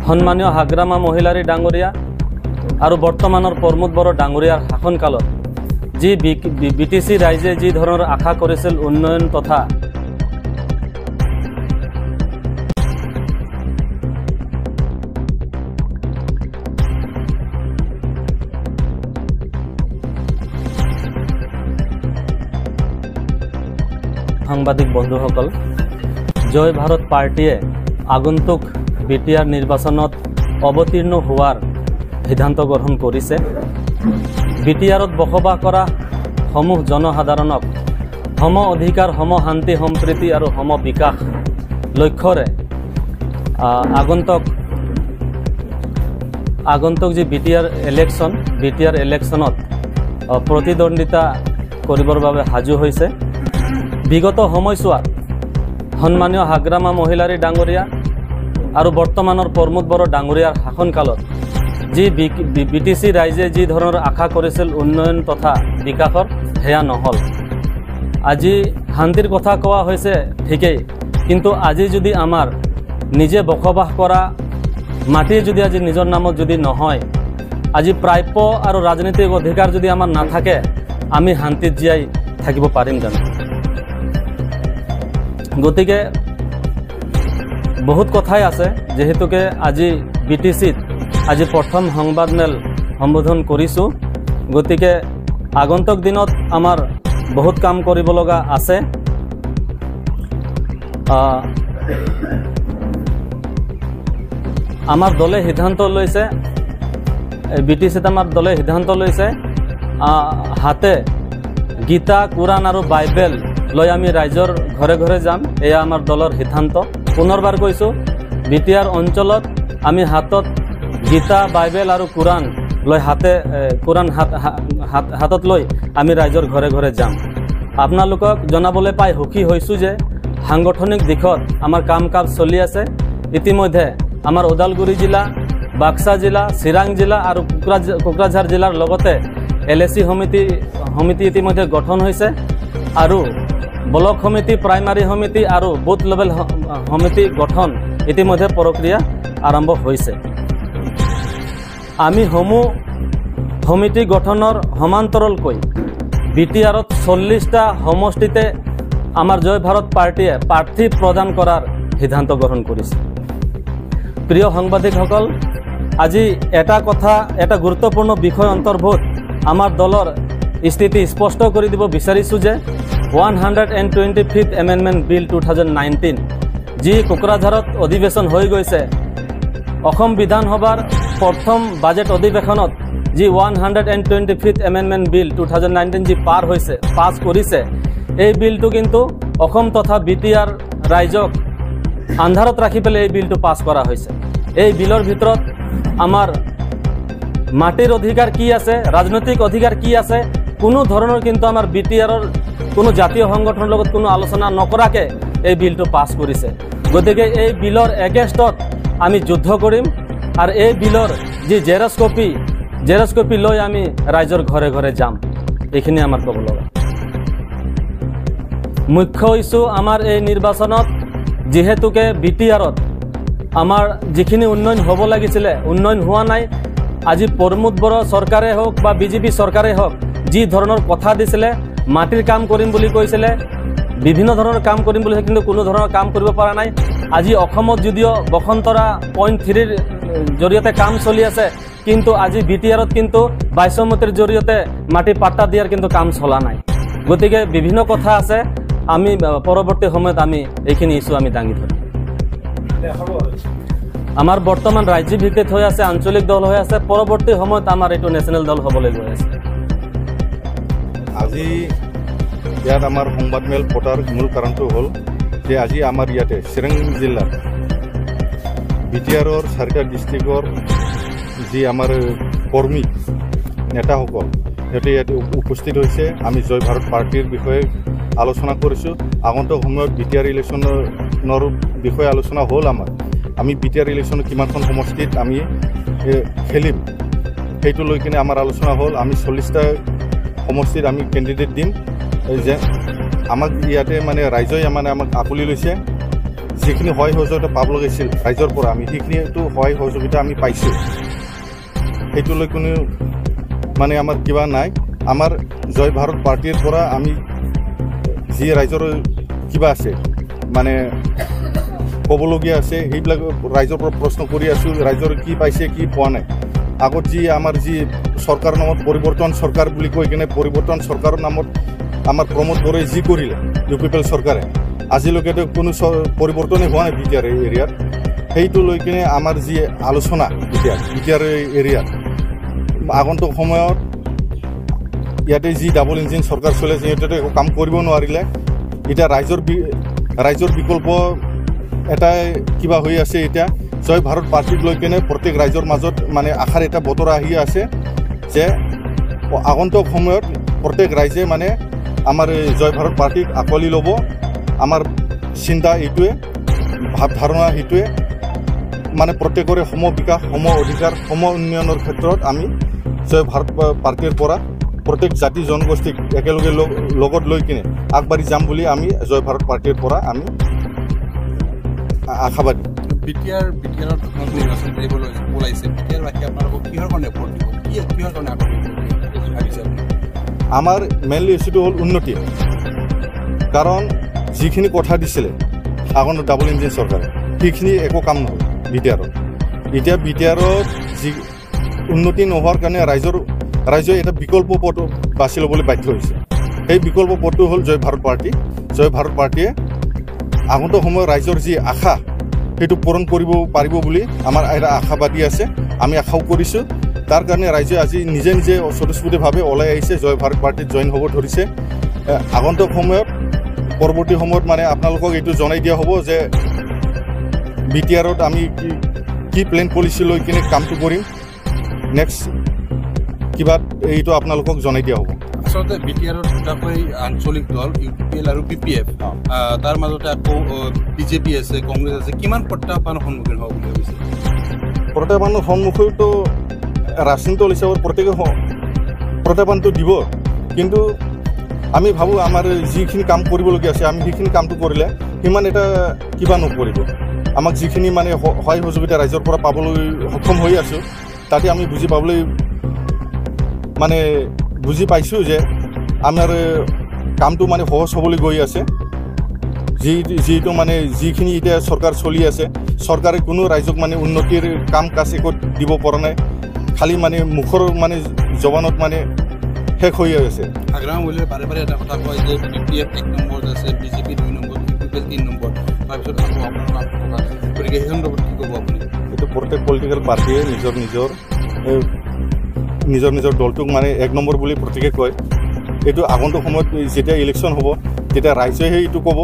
সন্মানীয় হাগ্ৰামা মহিলাৰী ডাঙৰীয়া আৰু বৰ্তমানৰ প্ৰমোদ বড়ো ডাঙৰীয়াৰ শাসনকালত যি বি টি চি ৰাইজে যি ধৰণৰ আশা কৰিছিল উন্নয়ন তথা সাংবাদিক বন্ধুসকল, জয় ভাৰত পাৰ্টীয়ে আগন্তুক বি টি আৰ নিৰ্বাচনত অৱতীৰ্ণ হোৱাৰ সিদ্ধান্ত গ্ৰহণ কৰিছে। বি টি আৰত বসবাস কৰা সমূহ জনসাধাৰণক সম অধিকাৰ, সম শান্তি সম্প্ৰীতি আৰু সম বিকাশ লক্ষ্যৰে আগন্তুক যি B T R election, B T R ইলেকশ্যনত প্ৰতিদ্বন্দ্বিতা কৰিবৰ বাবে সাজু হৈছে। বিগত সময়ছোৱাত সন্মানীয় হাগ্ৰামা মহিলাৰী ডাঙৰীয়া আৰু বৰ্তমানৰ প্ৰমোদ বড়ো ডাঙৰীয়াৰ শাসনকালত যি বি টি চি ৰাইজে যি ধৰণৰ আশা কৰিছিল উন্নয়ন তথা বিকাশৰ, সেয়া নহ'ল। আজি শান্তিৰ কথা কোৱা হৈছে ঠিকেই, কিন্তু আজি যদি আমাৰ নিজে বসবাস কৰা মাটি যদি আজি নিজৰ নামত যদি নহয়, আজি প্ৰাপ্য আৰু ৰাজনৈতিক অধিকাৰ যদি আমাৰ নাথাকে, আমি শান্তিত জীয়াই থাকিব পাৰিম জানো? গতিকে বহুত কথাই আছে। যিহেতুকে আজি বি টি চিত আজি প্ৰথম সংবাদমেল সম্বোধন কৰিছোঁ, গতিকে আগন্তুক দিনত আমাৰ বহুত কাম কৰিব লগা আছে। আমাৰ দলে সিদ্ধান্ত লৈছে, বি টি চিত আমাৰ দলে সিদ্ধান্ত লৈছে, হাতে গীতা, কোৰাণ আৰু বাইবেল লৈ আমি ৰাইজৰ ঘৰে ঘৰে যাম। এয়া আমাৰ দলৰ সিদ্ধান্ত। পুনৰবাৰ কৈছোঁ, বি টি আৰ অঞ্চলত আমি হাতত গীতা, বাইবেল আৰু কোৰাণ লৈ হাতে কোৰাণ হাতত লৈ আমি ৰাইজৰ ঘৰে ঘৰে যাম। আপোনালোকক জনাবলৈ পাই সুখী হৈছোঁ যে সাংগঠনিক দিশত আমাৰ কাম কাজ চলি আছে। ইতিমধ্যে আমাৰ ওদালগুৰি জিলা, বাক্সা জিলা, চিৰাং জিলা আৰু কোকৰাঝাৰ জিলাৰ লগতে এল এ চি সমিতি ইতিমধ্যে গঠন হৈছে আৰু ব্লক সমিতি, প্ৰাইমাৰী সমিতি আৰু বুথ লেভেল সমিতি গঠন ইতিমধ্যে প্ৰক্ৰিয়া আৰম্ভ হৈছে। আমি সমূহ সমিতি গঠনৰ সমান্তৰালকৈ বি টি আৰত 40টা সমষ্টিতে আমাৰ জয় ভাৰত পাৰ্টীয়ে প্ৰাৰ্থী প্ৰদান কৰাৰ সিদ্ধান্ত গ্ৰহণ কৰিছে। প্ৰিয় সাংবাদিকসকল, আজি এটা কথা, এটা গুৰুত্বপূৰ্ণ বিষয় অন্তৰ্ভুক্ত আমাৰ দলৰ স্থিতি স্পষ্ট কৰি দিব বিচাৰিছোঁ যে 125th amendment বিল 2019 যি কোকৰাঝাৰত অধিৱেশন হৈ গৈছে, অসম বিধানসভাৰ প্ৰথম বাজেট অধিৱেশনত যি 125th amendment বিল 2019 যি পাৰ হৈছে, পাছ কৰিছে, এই বিলটো কিন্তু অসম তথা বি টি আৰ ৰাইজক আন্ধাৰত ৰাখি পেলাই এই বিলটো পাছ কৰা হৈছে। এই বিলৰ ভিতৰত আমাৰ মাটিৰ অধিকাৰ কি আছে, ৰাজনৈতিক অধিকাৰ কি আছে, কোনো ধৰণৰ কিন্তু আমাৰ বি টি আৰৰ কোনো জাতীয় সংগঠনৰ লগত কোনো আলোচনা নকৰাকৈ এই বিলটো পাছ কৰিছে। গতিকে এই বিলৰ এগেইনষ্টত আমি যুদ্ধ কৰিম আৰু এই বিলৰ যি জেৰক্স কপি লৈ আমি ৰাইজৰ ঘৰে ঘৰে যাম। এইখিনি আমাৰ ক'ব লগা মুখ্য ইছ্যু আমাৰ এই নিৰ্বাচনত। যিহেতুকে বি টি আৰত আমাৰ যিখিনি উন্নয়ন হ'ব লাগিছিলে উন্নয়ন হোৱা নাই। আজি প্ৰমোদ বড়ো চৰকাৰে হওক বা বিজেপি চৰকাৰে হওক, যি ধৰণৰ কথা দিছিলে, মাটিৰ কাম কৰিম বুলি কৈছিলে, বিভিন্ন ধৰণৰ কাম কৰিম বুলি, কিন্তু কোনো ধৰণৰ কাম কৰিব পৰা নাই। আজি অসমত যদিও বসন্তৰা 0.3ৰ জৰিয়তে কাম চলি আছে, কিন্তু আজি বি টি আৰত কিন্তু বাইছমতিৰ জৰিয়তে মাটি পাট্টা দিয়াৰ কিন্তু কাম চলা নাই। গতিকে বিভিন্ন কথা আছে, আমি পৰৱৰ্তী সময়ত আমি এইখিনি ইছ্যু আমি দাঙি ধৰিম। আমাৰ বৰ্তমান ৰাজ্যিক ভিত্তিত হৈ আছে, আঞ্চলিক দল হৈ আছে, পৰৱৰ্তী সময়ত আমাৰ এইটো নেশ্যনেল দল হ'বলৈ গৈ আছে। আজি ইয়াত আমাৰ সংবাদমেল পতাৰ মূল কাৰণটো হ'ল যে আজি আমাৰ ইয়াতে চিৰাং জিলাৰ বি টি আৰৰ চাৰিটা ডিষ্ট্ৰিক্টৰ যি আমাৰ কৰ্মী নেতাসকল সিহঁতে ইয়াতে উপস্থিত হৈছে। আমি জয় ভাৰত পাৰ্টীৰ বিষয়ে আলোচনা কৰিছোঁ। আগন্তুক সময়ত বি টি আৰ ইলেকশ্যনৰ বিষয়ে আলোচনা হ'ল আমাৰ। আমি বি টি আৰ ইলেকশ্যনত কিমানখন সমষ্টিত আমি খেলিম সেইটো লৈ কিনে আমাৰ আলোচনা হ'ল। আমি 40টা সমষ্টিত আমি কেণ্ডিডেট দিম। যে আমাক ইয়াতে মানে ৰাইজে মানে আমাক আঁকোৱালি লৈছে। যিখিনি সহায় সহযোগিতা পাব লাগিছিল ৰাইজৰ পৰা, আমি সেইখিনিতো সহায় সহযোগিতা আমি পাইছোঁ। সেইটোলৈ কোনো মানে আমাৰ কিবা নাই। আমাৰ জয় ভাৰত পাৰ্টীৰ পৰা আমি যি ৰাইজৰ কিবা আছে মানে ক'বলগীয়া আছে, সেইবিলাক ৰাইজৰ পৰা প্ৰশ্ন কৰি আছোঁ, ৰাইজৰ কি পাইছে কি পোৱা নাই। আগত যি আমাৰ যি চৰকাৰৰ নামত পৰিৱৰ্তন চৰকাৰ বুলি কৈ কিনে পৰিৱৰ্তন চৰকাৰৰ নামত আমাৰ প্ৰমোদ বড়োই যি কৰিলে ইউ পি পি এল চৰকাৰে, আজিলৈকেতো কোনো পৰিৱৰ্তনেই হোৱা নাই বি টি আৰ এৰিয়াত। সেইটো লৈ কিনে আমাৰ যি আলোচনা এতিয়া বি টি আৰ এৰিয়াত, আগন্তুক সময়ত ইয়াতে যি ডাবল ইঞ্জিন চৰকাৰ চলে, সিহঁতেতো একো কাম কৰিব নোৱাৰিলে। এতিয়া ৰাইজৰ বিকল্প এটাই কিবা হৈ আছে। এতিয়া জয় ভাৰত পাৰ্টীক লৈ কিনে প্ৰত্যেক ৰাইজৰ মাজত মানে আশাৰ এটা বতৰা আহি আছে যে আগন্তুক সময়ত প্ৰত্যেক ৰাইজে মানে আমাৰ জয় ভাৰত পাৰ্টীক আঁকোৱালি ল'ব। আমাৰ চিন্তা এইটোৱে, ভাৱ ধাৰণা সেইটোৱে, মানে প্ৰত্যেকৰে সম বিকাশ, সম অধিকাৰ, সম উন্নয়নৰ ক্ষেত্ৰত আমি জয় ভাৰত পাৰ্টীৰ পৰা প্ৰত্যেক জাতি জনগোষ্ঠীক একেলগে লগত লৈ কিনে আগবাঢ়ি যাম বুলি আমি জয় ভাৰত পাৰ্টীৰ পৰা আমি আশাবাদী। বি টি আৰত নিৰ্বাচন কৰিবলৈ ওলাইছে, বি টি আৰবাসী আপোনালোকক কিহৰ কাৰণে ভোট দিব, কিহৰ কাৰণে আকৰ্ষিত ভাবিছে আপুনি? আমাৰ মেইনলি ইছ্যুটো হ'ল উন্নতি। কাৰণ যিখিনি কথা দিছিলে আগৰ ডাবল ইঞ্জিন চৰকাৰে, সেইখিনি একো কাম নহ'ল বি টি আৰত। এতিয়া বি টি আৰত যি উন্নতি নোহোৱাৰ কাৰণে ৰাইজে এটা বিকল্প পথ বাছি ল'বলৈ বাধ্য হৈছে। সেই বিকল্প পথটো হ'ল জয় ভাৰত পাৰ্টী। জয় ভাৰত পাৰ্টীয়ে আগন্তুক সময়ত ৰাইজৰ যি আশা সেইটো পূৰণ কৰিব পাৰিব বুলি আমাৰ এটা আশাবাদী আছে, আমি আশাও কৰিছোঁ। তাৰ কাৰণে ৰাইজে আজি নিজে নিজে স্বতঃস্ফূৰ্তভাৱে ওলাই আহিছে, জয় ভাৰত পাৰ্টীত জইন হ'ব ধৰিছে। আগন্তুক সময়ত পৰৱৰ্তী সময়ত মানে আপোনালোকক এইটো জনাই দিয়া হ'ব যে বি টি আৰত আমি কি প্লেন পলিচি লৈ কিনে কামটো কৰিম, নেক্সট কিবা এইটো আপোনালোকক জনাই দিয়া হ'ব। আচলতে বি টি আৰত দুটাকৈ আঞ্চলিক দল ইউ পি পি এল আৰু বি পি এফ, তাৰ মাজতে আকৌ বিজেপি আছে, কংগ্ৰেছ আছে, কিমান প্ৰত্যাহ্বানৰ সন্মুখীন হ'ব বুলি ভাবিছে? প্ৰত্যাহ্বানৰ সন্মুখীনতো ৰাজনীতি দল হিচাপত প্ৰত্যেকে প্ৰত্যাহ্বানটো দিব, কিন্তু আমি ভাবোঁ আমাৰ যিখিনি কাম কৰিবলগীয়া আছে আমি সেইখিনি কামটো কৰিলে সিমান এটা কিবা নকৰিব। আমাক যিখিনি মানে সহায় সহযোগিতা ৰাইজৰ পৰা পাবলৈ সক্ষম হৈ আছোঁ, তাতে আমি বুজি পাবলৈ মানে বুজি পাইছোঁ যে আমাৰ কামটো মানে সহজ হ'বলৈ গৈ আছে। যিটো মানে যিখিনি এতিয়া চৰকাৰ চলি আছে, চৰকাৰে কোনো ৰাইজক মানে উন্নতিৰ কাম কাজ একো দিব পৰা নাই, খালি মানে মুখৰ মানে জবানত মানে শেষ হৈ আছে। হাগ্ৰামা মহিলাৰে বাৰে বাৰে এটা কথা কয় যে বি পি এফ 1 নম্বৰত আছে, বিজেপি 2 নম্বৰত, ইউ পি পি এল 3 নম্বৰত, তাৰপিছত আকৌ আপোনালোক থকা, গতিকে সেই সন্দৰ্ভত কি ক'ব আপুনি? এইটো প্ৰত্যেক পলিটিকেল পাৰ্টীয়ে নিজৰ নিজৰ দলটোক মানে 1 নম্বৰ বুলি প্ৰত্যেকে কয়। এইটো আগন্তুক সময়ত যেতিয়া ইলেকশ্যন হ'ব তেতিয়া ৰাইজেহে এইটো ক'ব